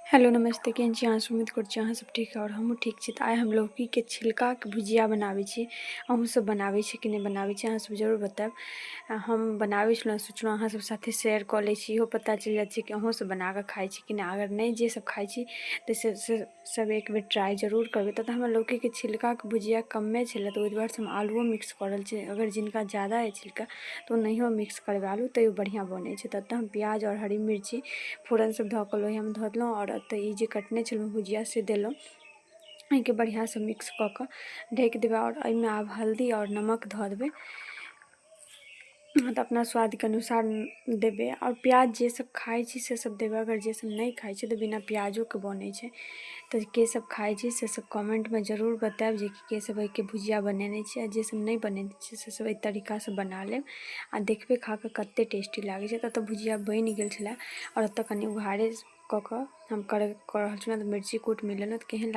Hello नमस्ते, केहन छी अहाँ? उम्मीद करै छी अहाँ सब ठीक आओर हमहूँ ठीक छी। तऽ आइ हम लौकीके छिलकाके भुजिया बनाबै छी। अहूँ सब बनाबै छी कि नहि बनाबै छी, अहाँ सब जरूर बतायब। हम बनाबै छलहुँ, सोचलहुँ अहाँ सब साथे शेयर कऽ लै छी, इहो पता चलि जाइत छै कि अहूँ सब बनाकऽ खाइ छी कि नहि। अगर नहि जे सब खाइ छी तऽ से सब एक बेर ट्राइ जरूर करबै। तऽ हमरा लौकीके छिलकाके भुजिया कमे छलै, तऽ ओहि दुआरेसँ हम आलुओ मिक्स कऽ रहल छी। अगर जिनका ज्यादा अइ छिलका तऽ ओ नहियो मिक्स करबै आलू, तैयो बढ़िआँ बनै छै। तऽ हम प्याज आओर हरी मिर्ची फोरन सब धऽ कऽ लोहियामे धऽ देलहुँ आओर एतऽ ई जे कटने छलहुँ भुजिया से देलहुँ। एहिके बढ़िआँसँ मिक्स कऽ कऽ ढकि देबै आओर एहिमे आब हल्दी आओर नमक धऽ देबै, तऽ अपना स्वादके अनुसार देबै। आओर प्याज जे सब खाइ छी से सब देबै, अगर जे सब नहि खाइ छै तऽ बिना प्याजोके बनै छै। तऽ के सब खाइ छी से सब कमेन्टमे जरूर बतायब जे के सब एहिके भुजिया बनेने छी, आ जे सब नहि बनेने छी से सब एहि तरीकासँ बना लेब आ देखबै खा कऽ कतेक टेस्टी लागै छै। तऽ भुजिया बनि गेल छलै आओर ओतऽ कनि उघारे कऽ कऽ हम कऽ रहल छलहुँ, तऽ मिर्ची कूट मिलेलहुँ। तऽ केहन लागल?